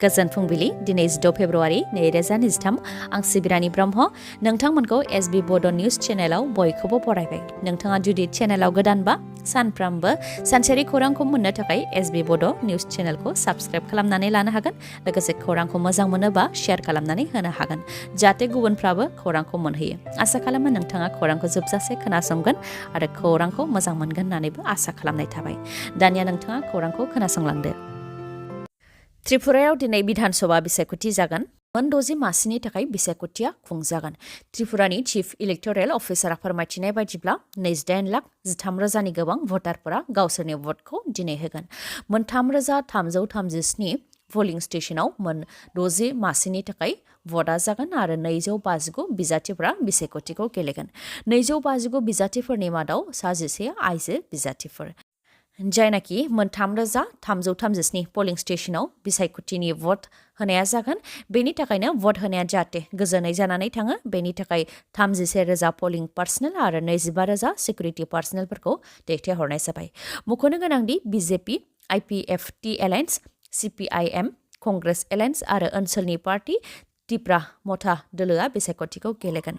गोजोन फुंबिलि दिनै 6 फेब्रुवारि 2023 आं सिबिरानि ब्रह्म नोंथांमोनखौ एसबी बड' निउज चेनेलाव बयखौबो बरायबाय। नोंथाङा जुदि चेनेलाव गोदानबा सानफ्रामबो सानसेयारि खौरांखौ मोननो थाखाय एसबी बड' निउज चेनेलखौ साबस्क्राइब खालामनानै लानो हागोन। लोगोसे खौरांखौ मोजां मोनोबा शेयार खालामनानै होनो हागोन जाहाथे गुबुनफ्राबो खौरांखौ मोनहैयो। आसा खालामो नोंथाङा खौरांखौ जोबजासे खोनासंगोन आरो खौरांखौ मोजां मोनगोन होननानैबो आसा खालामनाय थाबाय। दानिया नोंथाङा खौरांखौ खोनासंलांदो। त्रिपुरायाव दिनै बिधानसभा बिसायख'थि जागोन। मोन 60 मासिनि थाखाय बिसायख'थिया खुंजागोन। त्रिपुरानि चिफ इलेक्टरेल अफिसारा फोरमायथिनाय बायदिब्ला 28,13,000नि गोबां भटारफोरा गावसोरनि भटखौ दिनै होगोन। मोन 3,337 पोलिं स्टेशनाव मोन 60 मासिनि थाखाय भटआ जागोन आरो 259 बिजाथिफोरा बिसायख'थिखौ गेलेगोन। 259 बिजाथिफोरनि मादाव 11 आइजो बिजाथिफोर। जायनाखि मोन 3,337 पोलिं स्टेशनाव बिसायख'थिनि भट होनाया जागोन। बेनि थाखायनो भट होनाया जाहाथे गोजोनै जानानै थाङो बेनि थाखाय 31,000 पोलिं पार्सनेल आरो 25,000 सिकिउरिटि पार्सनेलफोरखौ दैथायहरनाय जाबाय। मख'नो गोनांदि BJP, आइपिएफटि alliance, CPIM, Congress alliance आरो ओनसोलनि पार्टी त्रिपुरा मथा दोलोआ बिसायख'थिखौ गेलेगोन।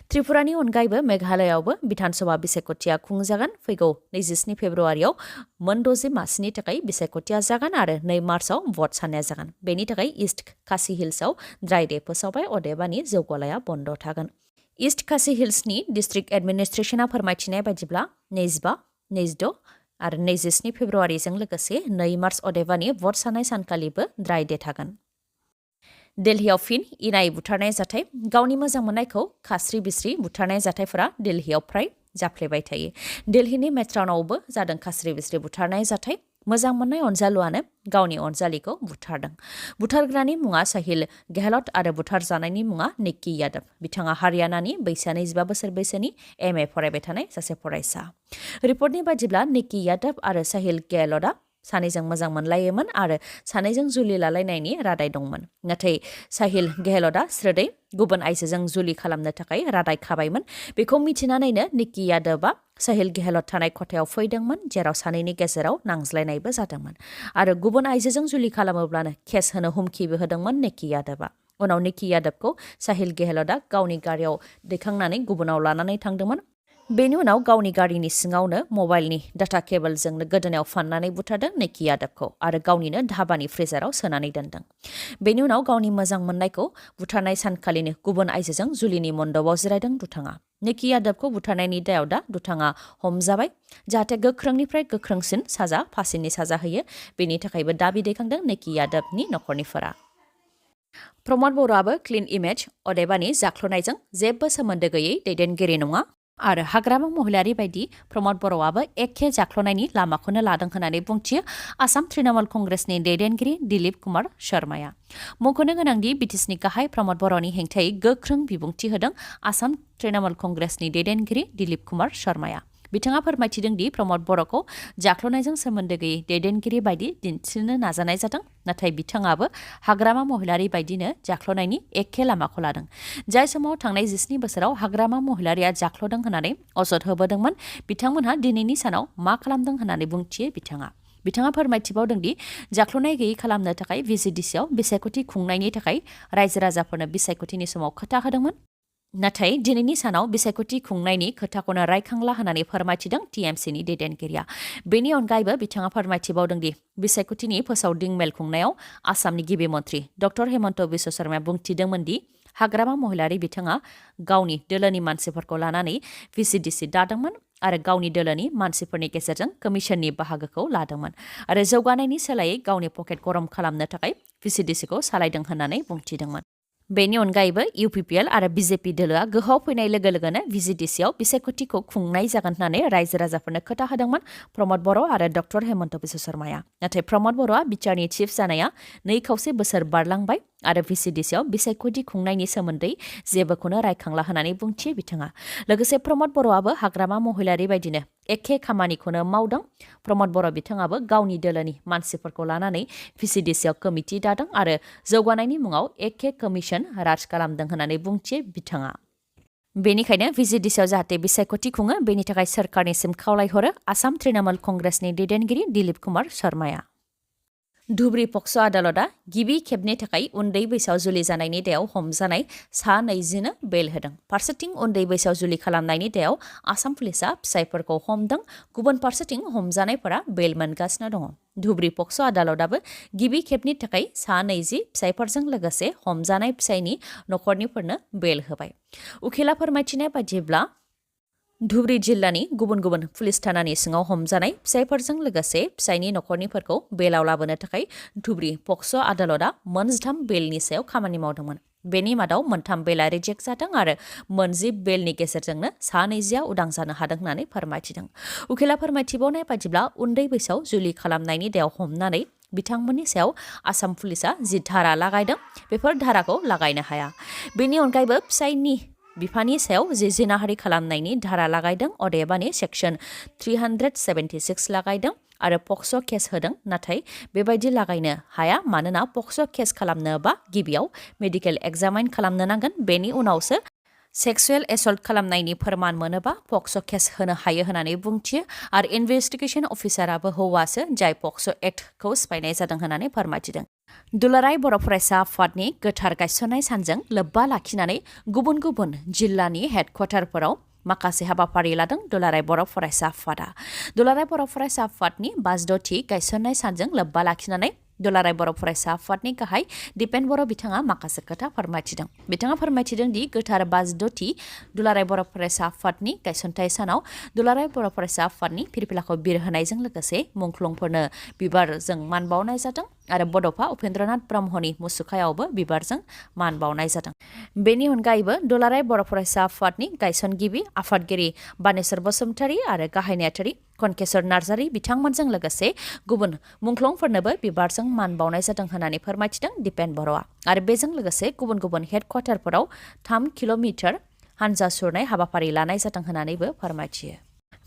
त्रिपुरानि अनगायैबो मेघालयआवबो बिधानसभा बिसायख'थिया खुंजागोन। फैगौ 27 फेब्रुवारियाव मोन 60 मासिनि थाखाय बिसायख'थिया जागोन आरो 2 मार्चआव भट साननाया जागोन। बेनि थाखाय इस्ट खासि हिल्सआव ड्राइ डे फोसावबाय, अदेबानि जौगालाया बन्द थागोन। इस्ट खासि हिल्सनि डिस्ट्रिक्ट एडमिनिस्ट्रेसना फोरमायथिनाय बायदिब्ला 25, 26 आरो 27 फेब्रुवारिजों लोगोसे 2 मार्च अदेबानि भट साननाय सानखालिबो ड्राइ डे थागोन। दिल्लीयाव फिन इनाय बुथारनाय जाथाय। गावनि मोजां मोननायखौ खास्रि बिस्रि बुथारनाय जाथायफोरा दिल्लीयाव फ्राय जाफ्लेबाय थायो। दिल्लीनि मेट्र'नावबो जादों खास्रि बिस्रि बुथारनाय जाथाय। मोजां मोननाय अनजालुआनो गावनि अनजालिखौ बुथारदों। बुथारग्रानि मुङा साहिल गेहलट आरो बुथारजानायनि मुङा निक्की यादव। बिथाङा हारियानानि 25 बोसोर बैसोनि MA फरायबाय थानाय सासे फरायसा। रिपर्टनि बायदिब्ला निक्की यादव आरो साहिल गेहलटआ सानैजों मोजां मोनलायोमोन आरो सानैजों जुलि लालायनायनि रादाय दंमोन। नाथाय साहिल गेहलटआ स्रोदै गुबुन आइजोजों जुलि खालामनो थाखाय रादाय खाबायमोन। बेखौ मिथिनानैनो निक्की यादवआ साहिल गेहलट थानाय खथायाव फैदोंमोन, जेराव सानैनि गेजेराव नांज्लायनायबो जादोंमोन आरो गुबुन आइजोजों जुलि खालामोब्लानो केस होनो हुमखिबो होदोंमोन निक्की यादवआ। उनाव निक्की यादवखौ साहिल गेहलटआ गावनि गारियाव दैखांनानै गुबुनाव लानानै थांदोंमोन। बेनि उनाव गावनि गारिनि सिङावनो मबाइलनि डाटा केबलजोंनो गोदोनायाव फाननानै बुथारदों निक्की यादवखौ आरो गावनिनो धाबानि फ्रिजाराव सोनानै दोनदों। बेनि उनाव गावनि मोजां मोननायखौ बुथारनाय सानखालिनो गुबुन आइजोजों जुलिनि मन्दपआव जिरायदों दुथाङा। निक्की यादवखौ बुथारनायनि दायाव दा दुथाङा हमजाबाय। जाहाथे गोख्रोंनिफ्राय गोख्रोंसिन साजा फासिनि साजा होयो बेनि थाखायबो दाबि दैखांदों निक्की यादवनि नखरनिफोरा। प्रमद बर'आबो क्लिन इमेज, अदेबानि जाख्ल'नायजों जेबो सोमोन्दो गैयै दैदेनगिरि नङा आरो हाग्रामा महिलारि बायदि प्रमद बर'आबो एखे जाख्ल'नायनि लामाखौनो लादों होननानै बुंथियो आसाम तृणमूल कंग्रेसनि दैदेनगिरि दिलीप कुमार शर्माया। मख'नो गोनांदि बिटिसिनि गाहाय प्रमद बर'नि हेंथायै गोख्रों बिबुंथि होदों आसाम तृणमूल कंग्रेसनि दैदेनगिरि दिलीप कुमार शर्माया। बिथाङा फोरमायथिदों दि प्रमद बर'खौ जाख्ल'नायजों सोमोन्दो गैयै दैदेनगिरि बायदि दिन्थिनो नाजानाय जादों, नाथाय बिथाङाबो हाग्रामा महिलारि बायदिनो जाख्ल'नायनि एखे लामाखौ लादों। जाय समाव थांनाय 19 बोसोराव हाग्रामा महिलारिया जाख्ल'दों होननानै अजद होबोदोंमोन, बिथांमोनहा दिनैनि सानाव मा खालामदों होननानै बुंथियो बिथाङा। बिथाङा फोरमायथिबावदों दि जाख्ल'नाय गैयै खालामनो थाखाय VCDCआव बिसायख'थि खुंनायनि थाखाय रायजो राजाफोरनो बिसायख'थिनि समाव खोथा होदोंमोन। नाथाय दिनैनि सानाव बिसायख'थि खुंनायनि खोथाखौनो रायखांला होननानै फोरमायथिदों TMCनि दैदेनगिरिया। बेनि अनगायैबो बिथाङा फोरमायथिबावदों दि बिसायख'थिनि फोसावदिं मेल खुंनायाव आसामनि गिबि मन्थ्रि डक्टर हेमन्त बिश्व शर्माया बुंथिदोंमोन दि हाग्रामा महिलारि बिथाङा गावनि दोलोनि मानसिफोरखौ लानानै VCDC दादोंमोन आरो गावनि दोलोनि मानसिफोरनि गेजेरजों कमिसननि बाहागोखौ लादोंमोन आरो जौगानायनि सोलायै गावनि पकेट गरम खालामनो थाखाय VCDCखौ सालायदों होननानै बुंथिदोंमोन। बेनि अनगायैबो UPPL आरो BJP दोलोआ गोहोआव फैनाय लोगो लोगोनो VCDCआव बिसायख'थिखौ खुंनाय जागोन होननानै रायजो राजाफोरनो खोथा होदोंमोन प्रमद बर' आरो डक्टर हेमन्त बिश्व शर्माया। नाथाय प्रमद बर'आ बिटिआरनि चिफ जानाया 2.25 बोसोर बारलांबाय आरो VCDCआव बिसायख'थि खुंनायनि सोमोन्दै जेबोखौनो रायखांला होननानै बुंथियो बिथाङा। लोगोसे प्रमद बर'आबो हाग्रामा महिलारि बायदिनो एखे खामानिखौनो मावदों। प्रमद बर' बिथाङाबो गावनि दोलोनि मानसिफोरखौ लानानै VCDCआव कमिटि दादों आरो जौगानायनि मुङाव एखे कमिसन राज खालामदों होननानै बुंथियो बिथाङा। बेनिखायनो VCDCआव जाहाथे बिसायख'थि खुङो बेनि थाखाय सोरखारनिसिम खावलायहरो आसाम तृणमूल कंग्रेसनि दैदेनगिरि दिलीप कुमार शर्माया। धुब्री पक्स' आदालतआ गिबि खेबनि थाखाय उन्दै बैसोआव जुलि जानायनि दायाव हमजानाय सा 20नो बेल होदों। फारसेथिं उन्दै बैसोआव जुलि खालामनायनि दायाव आसाम पुलिसआ फिसायफोरखौ हमदों, गुबुन फारसेथिं हमजानायफोरा बेल मोनगासिनो दङ। धुब्री पक्स' आदालतआबो गिबि खेबनि थाखाय सा 20 फिसायफोरजों लोगोसे हमजानाय फिसायनि नखरनिफोरनो बेल होबाय। उखिला फोरमायथिनाय बायदिब्ला धुब्री जिल्लानि गुबुन गुबुन पुलिस थानानि सिङाव हमजानाय फिसायफोरजों लोगोसे फिसायनि नखरनिफोरखौ बेलाव लाबोनो थाखाय धुब्री पक्स' आदालतआ मोनथाम बेलनि सायाव खामानि मावदोंमोन। बेनि मादाव मोनथाम बेला रिजेक्ट जादों आरो 19 बेलनि गेजेरजोंनो सा 20आ उदां जानो हादों होननानै फोरमायथिदों। उखिला फोरमायथिबावनाय बायदिब्ला उन्दै बैसोआव जुलि खालामनायनि दायाव हमनानै बिथांमोननि सायाव आसाम पुलिसआ जि धारा लागायदों बेफोर धाराखौ लागायनो हाया। बेनि अनगायैबो फिसायनि बिफानि सायाव जि जिनाहारि खालामनायनि धारा लागायदों, अदेबानि सेक्सन 376 लागायदों आरो पक्स' केस होदों। नाथाय बेबायदि लागायनो हाया, मानोना पक्स' केस खालामनोबा गिबियाव मेडिकेल एग्जामाइन खालामनो नांगोन, बेनि उनावसो सेक्सुएल एसल्ट खालामनायनि फोरमान मोनोबा पक्स' केस होनो हायो होननानै बुंथियो आरो इनभेस्टिगेशन अफिसाराबो हौवासो जाय पक्स' एक्टखौ सिफायनाय जादों होननानै फोरमायथिदों। दुलाराय बर' फरायसा आफादनि गोथार गायसननाय सानजों लोब्बा लाखिनानै गुबुन गुबुन जिल्लानि हेडक्वार्टारफोराव माखासे हाबाफारि लादों दुलाराय बर' फरायसा आफादा। दुलाराय बर' फरायसा आफादनि 52थि गायसननाय सानजों लोब्बा लाखिनानै दुलाराय बर' फरायसा आफादनि गाहाय दिपेन बर' बिथाङा माखासे खोथा फोरमायथिदों। बिथाङा फोरमायथिदों दि गोथार 52थि दुलाराय बर' फरायसा आफादनि गायसनथाय सानाव दुलाराय बर' फरायसा आफादनि फिरफिलाखौ बिरहोनायजों लोगोसे मुंख्लंफोरनो बिबारजों मान बावनाय जादों आरो बड'फा उपेन्द्रनाथ ब्रह्मनि मुसुखायावबो बिबारजों मान बावनाय जादों। बेनि अनगायैबो दुलाराय बर' फरायसा आफादनि गायसनगिरि आफादगिरि बानेश्वर बसुमतारी आरो गाहाय नेहाथारि कनकेश्वर नार्जारी बिथांमोनजों लोगोसे गुबुन मुंख्लंफोरनोबो बिबारजों मान बावनाय जादों होननानै फोरमायथिदों दिपेन बर'आ। आरो बेजों लोगोसे गुबुन गुबुन हेडक्वार्टारफोराव 3 किल'मिटार हानजा सुरनाय हाबाफारि लानाय जादों होननानैबो फोरमायथियो।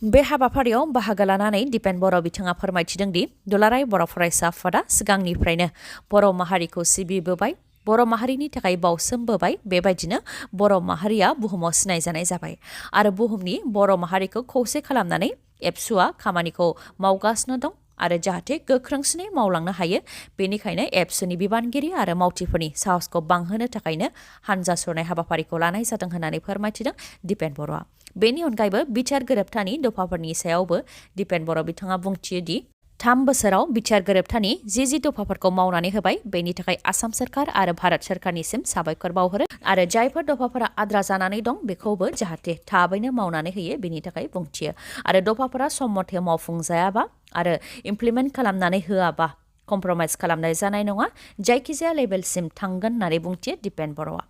बे हाबाफारियाव बाहागो लानानै दिपेन बर' बिथाङा फोरमायथिदों दि दुलाराय बर' फरायसा आफादा सिगांनिफ्रायनो बर' माहारिखौ सिबिबोबाय, बर' माहारिनि थाखाय बावसोमबोबाय, बेबायदिनो बर' माहारिया बुहुमाव सिनायजानाय जाबाय आरो बुहुमनि बर' माहारिखौ खौसे खालामनानै एबसुआ खामानिखौ मावगासिनो दं आरो जाहाथे गोख्रोंसिनै मावलांनो हायो, बेनिखायनो एबसुनि बिबानगिरि आरो मावथिफोरनि साहसखौ बांहोनो थाखायनो हानजा सुरनाय हाबाफारिखौ लानाय जादों होननानै फोरमायथिदों दिपेन बर'आ। बेनि अनगायैबो बिटिआर गोरोबथानि दफाफोरनि सायावबो दिपेन बर' बिथाङा बुंथियो दि 3 बोसोराव बिटिआर गोरोबथानि जि दफाफोरखौ मावनानै होबाय, बेनि थाखाय आसाम सोरखार आरो भारत सोरखारनिसिम साबायखर बावहरो आरो जायफोर दफाफोरा आद्रा जानानै दं बेखौबो जाहाथे थाबैनो मावनानै होयो, बेनि थाखाय बुंथियो आरो दफाफोरा सम मथे मावफुंजायाबा आरो इमप्लिमेन्ट खालामनानै होआबा कमप्रमाइज खालामनाय जानाय नङा, जायखिजाया लेभेलसिम थांगोन होननानै बुंथियो दिपेन बर'आ।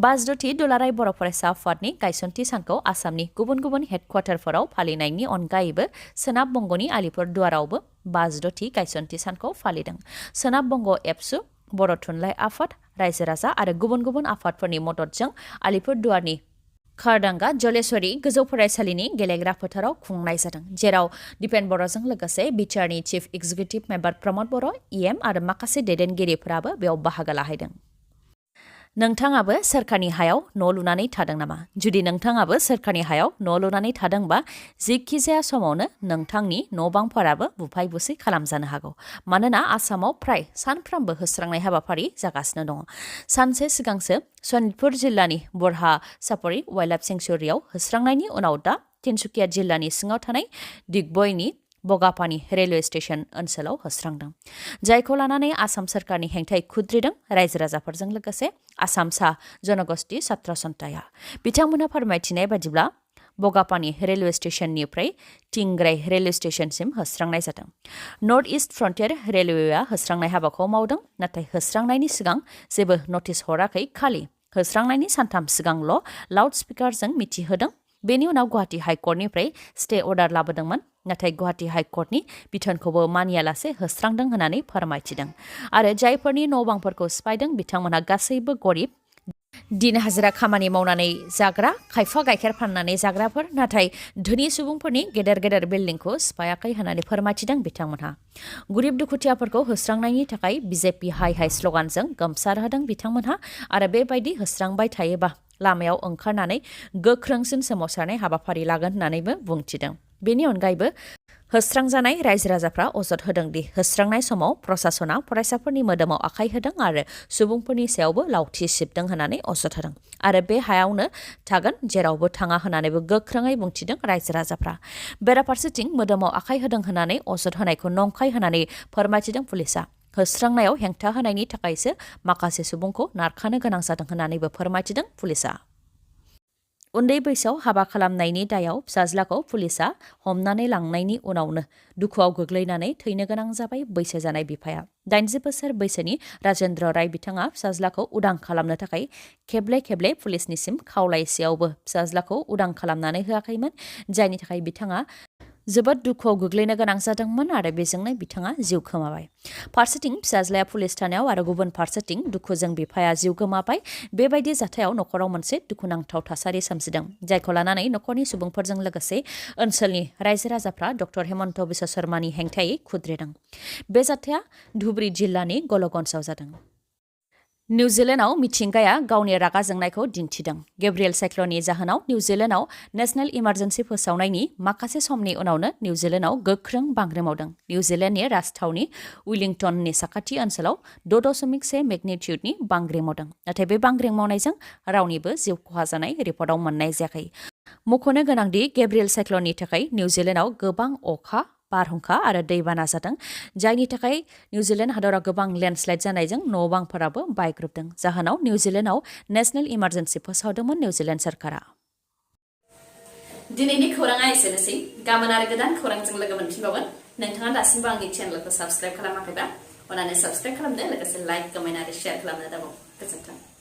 52थि दुलाराय बर' फरायसा आफादनि गायसनथि सानखौ आसामनि गुबुन गुबुन हेडक्वार्टारफोराव फालिनायनि अनगायैबो सोनाब बंग'नि आलिपुरदुवारावबो 52थि गायसनथि सानखौ फालिदों। सोनाब बंग' एबसु, बर' थुनलाइ आफाद, रायजो राजा आरो गुबुन गुबुन आफादफोरनि मददजों आलिपुरदुवारनि खारदांगा जलेश्वरी गोजौ फरायसालिनि गेलेग्रा फोथाराव खुंनाय जादों, जेराव दिपेन बर'जों लोगोसे बिटिआरनि चिफ एक्जिकिउटिभ मेम्बार प्रमद बर', इएम आरो माखासे दैदेनगिरिफोराबो बेयाव बाहागो लाहैदों। नोंथाङाबो सोरखारनि हायाव न' लुनानै थादों नामा? जुदि नोंथाङाबो सोरखारनि हायाव न' लुनानै थादोंबा जेखिजाया समावनो नोंथांनि न' बांफोराबो बुफाय बुसि खालामजानो हागौ, मानोना आसामाव फ्राय सानफ्रोमबो होस्रांनाय हाबाफारि जागासिनो दङ। सानसे सिगांसो सनितपुर जिल्लानि बरहा सापरि वाइल्ड लाइफ सेंक्सुरियाव होस्रांनायनि उनाव दा तिनसुकिया जिल्लानि सिङाव थानाय दिगबयनि बगापानी रेलवे स्टेशन ओनसोलाव होस्रांदों, जायखौ लानानै आसाम सोरखारनि हेंथायै खुद्रिदों रायजो राजाफोरजों लोगोसे आसाम सा जनगोष्ठी छात्र सन्थाया। बिथांमोनहा फोरमायथिनाय बायदिब्ला बगापानी रेलवे स्टेशननिफ्राय टिंग्राई रेलवे स्टेशनसिम होस्रांनाय जादों। नर्थ इस्ट फ्रन्टियर रेलवेआ होस्रांनाय हाबाखौ मावदों, नाथाय होस्रांनायनि सिगां जेबो नटिस हराखै, खालि होस्रांनायनि सानथाम सिगांल' लाउड स्पिकारजों मिथिहोदों। बेनि उनाव गुवाहाटी हाइकर्टनिफ्राय स्टे अर्डार लाबोदोंमोन, नाथाय गुवाहाटी हाइकर्टनि बिथोनखौबो मानियालासे होस्रांदों होननानै फोरमायथिदों आरो जायफोरनि न' बांफोरखौ सिफायदों बिथांमोनहा गासैबो गरिब, दिन हाजिरा खामानि मावनानै जाग्रा, खायफा गाइखेर फाननानै जाग्राफोर, नाथाय धोनि सुबुंफोरनि गेदेर गेदेर बिल्डिंखौ सिफायाखै होननानै फोरमायथिदों बिथांमोनहा। गरिब दुखुथियाफोरखौ होस्रांनायनि थाखाय बिजेपि हाइ हाइ स्लगानजों गोमसार होदों बिथांमोनहा आरो बेबायदि होस्रांबाय थायोबा लामायाव ओंखारनानै गोख्रोंसिन सोमावसारनाय हाबाफारि लागोन होननानैबो बुंथिदों। बेनि अनगायैबो होस्रांजानाय रायजो राजाफ्रा अजद होदों दि होस्रांनाय समाव प्रशासना फरायसाफोरनि मोदोमाव आखाइ होदों आरो सुबुंफोरनि सायावबो लावथि सिबदों होननानै अजद होदों आरो बे हायावनो थागोन जेरावबो थाङा होननानैबो गोख्रोङै बुंथिदों रायजो राजाफ्रा। बेराफारसेथिं मोदोमाव आखाइ होदों होननानै अजद होनायखौ नंखाय होननानै फोरमायथिदों पुलिसआ। होस्रांनायाव हेंथा होनायनि थाखायसो माखासे सुबुंखौ नारखानो गोनां जादों होननानैबो फोरमायथिदों पुलिसआ। उन्दै बैसोआव हाबा खालामनायनि दायाव फिसाज्लाखौ पुलिसआ हमनानै लांनायनि उनावनो दुखुआव गोग्लैनानै थैनो गोनां जाबाय बैसो जानाय बिफाया। 80 बोसोर बैसोनि राजेन्द्र राय बिथाङा फिसाज्लाखौ उदां खालामनो थाखाय खेबले खेबले पुलिसनिसिम खावलायसेयावबो फिसाज्लाखौ उदां खालामनानै होआखैमोन, जायनि थाखाय बिथाङा जोबोद दुखुआव गोग्लैनो गोनां जादोंमोन आरो बेजोंनो बिथाङा जिउ खोमाबाय। फारसेथिं फिसाज्लाया पुलिस थानायाव आरो गुबुन फारसेथिं दुखुजों बिफाया जिउ गोमाबाय। बेबायदि जाथायाव नखराव मोनसे दुखुनांथाव थासारि सोमजिदों, जायखौ लानानै नखरनि सुबुंफोरजों लोगोसे ओनसोलनि रायजो राजाफ्रा डक्टर हेमन्त बिश्व शर्मानि हेंथायै खुद्रिदों। बे जाथाया धुबरी जिल्लानि गलगन्जआव जादों। निउजिलेन्डआव मिथिंगाया गावनि रागा जोंनायखौ दिन्थिदों। गेब्रियेल साइक्ल'ननि जाहोनाव निउजिलेन्डआव नेशनेल इमारजेन्सि फोसावनायनि माखासे समनि उनावनो निउजिलेन्डआव गोख्रों बांग्रि मावदों। निउजिलेन्डनि राजथावनि वेलिंटननि साखाथि ओनसोलाव 6.1 मेगनिट्युडनि बांग्रि मावदों। नाथाय बे बांग्रि मावनायजों रावनिबो जिउ खहा जानाय रिपर्टआव मोननाय जायाखै। मख'नो गोनांदि गेब्रियेल साइक्ल'ननि थाखाय निउजिलेन्डआव गोबां अखा, बारहुंखा आरो दैबाना जादों, जायनि थाखाय निउजिलेन्ड हादराव गोबां लेन्डस्लाइड जानायजों न' बांफोराबो बायग्रुबदों। जाहोनाव निउजिलेन्डआव नेशनेल इमारजेन्सि फोसावदोंमोन निउजिलेन्ड सरकारा। दिनैनि खौराङा एसेनोसै। गाबोन आरो गोदान खौरांजों लोगो मोनफिनबावगोन। नोंथाङा दासिमबो आंनि चेनेलखौ साबस्क्राइब खालामाखैबा अन्नानै साबस्क्राइब खालामदो, लोगोसे लाइक, कमेन्ट आरो शेयार खालामनो दाबाव। गोजोन्थों।